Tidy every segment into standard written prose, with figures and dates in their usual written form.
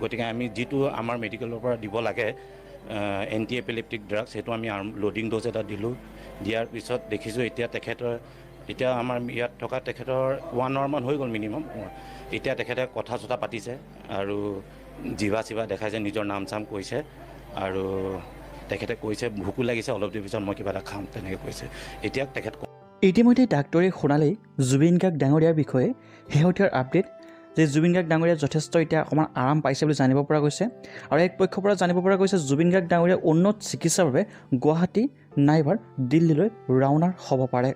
গতিকে আমি যিটো আমাৰ মেডিকেলৰ পৰা দিব লাগে এণ্টি এপিলেপ্টিক ড্ৰাগছ, সেইটো আমি লোডিং ড'জ এটা দিলোঁ। দিয়াৰ পিছত দেখিছোঁ এতিয়া তেখেতৰ, এতিয়া আমাৰ ইয়াত থকা তেখেতৰ 1 আৱাৰমান হৈ গ'ল মিনিমাম। এতিয়া তেখেতে কথা চথা পাতিছে আৰু জিভা চিভা দেখাইছে, নিজৰ নাম চাম কৈছে আৰু তেখেতে কৈছে ভোকো লাগিছে, অলপ দেৰি পিছত মই কিবা এটা খাম, তেনেকৈ কৈছে। এতিয়া তেখেত ইতিমধ্যে ডাক্তৰে শুনালেই জুবিন গাৰ্গ ডাঙৰীয়াৰ বিষয়ে শেহতীয়া আপডেট যে জুবিন গাৰ্গ ডাঙৰীয়া যথেষ্ট এতিয়া অকণমান আৰাম পাইছে বুলি জানিব পৰা গৈছে। আৰু এক পক্ষৰ পৰা জানিব পৰা গৈছে জুবিন গাৰ্গ ডাঙৰীয়া উন্নত চিকিৎসাৰ বাবে গুৱাহাটী নাইবা দিল্লীলৈ ৰাওনা হ'ব পাৰে।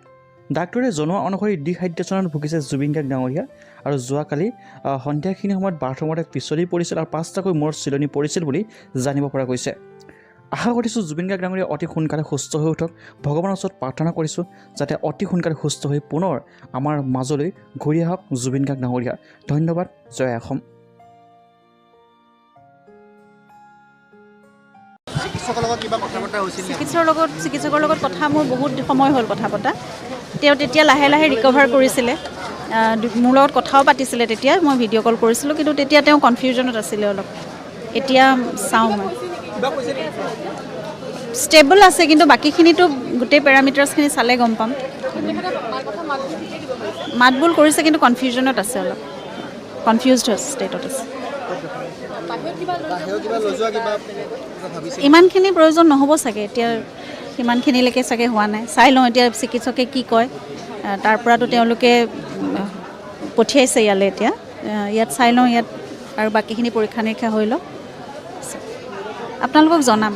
ডাক্তৰে জনোৱা অনুসৰি ডিহাইড্ৰেশ্যনত ভুগিছে জুবিন গাৰ্গ ডাঙৰীয়া আৰু যোৱাকালি সন্ধিয়াখিনি সময়ত বাথৰুমতে পিছলি পৰিছিল আৰু 5টাকৈ মূৰত চিলনি পৰিছিল বুলি জানিব পৰা গৈছে। আশা কৰিছোঁ জুবিন গাৰ্গ ডাঙৰীয়া অতি সোনকালে সুস্থ হৈ উঠক। ভগৱানৰ ওচৰত প্ৰাৰ্থনা কৰিছোঁ যাতে অতি সোনকালে সুস্থ হৈ পুনৰ আমাৰ মাজলৈ ঘূৰি আহক জুবিন গাৰ্গ ডাঙৰীয়া। ধন্যবাদ। জয় অসম। চিকিৎসকৰ লগত কিবা কথা বতৰা হৈছিল নেকি? চিকিৎসকৰ লগত কথা মোৰ বহুত সময় হ'ল কথা পতা। তেওঁ তেতিয়া লাহে লাহে ৰিকভাৰ কৰিছিলে, মোৰ লগত কথাও পাতিছিলে, তেতিয়া মই ভিডিঅ' কল কৰিছিলোঁ, কিন্তু তেতিয়া তেওঁ কনফিউজনত আছিলে অলপ। এতিয়া চাওঁ মই ষ্টেবল আছে, কিন্তু বাকীখিনিতো গোটেই পেৰামিটাৰ্ছখিনি চালে গম পাম। মাতবোল কৰিছে, কিন্তু কনফিউজনত আছে, অলপ কনফিউজড ষ্টেটত আছে। বাহিৰত কিবা লৈ যোৱা কিবা ভাবিছে? ইমানখিনি প্ৰয়োজন নহ'ব চাগে, এতিয়া সিমানখিনিলৈকে চাগে হোৱা নাই। চাই লওঁ এতিয়া চিকিৎসকে কি কয়। তাৰ পৰাতো তেওঁলোকে পঠিয়াইছে ইয়ালৈ, এতিয়া ইয়াত চাই লওঁ, ইয়াত আৰু বাকীখিনি পৰীক্ষা নিৰীক্ষা হৈ লওক, আপোনালোকক জনাম।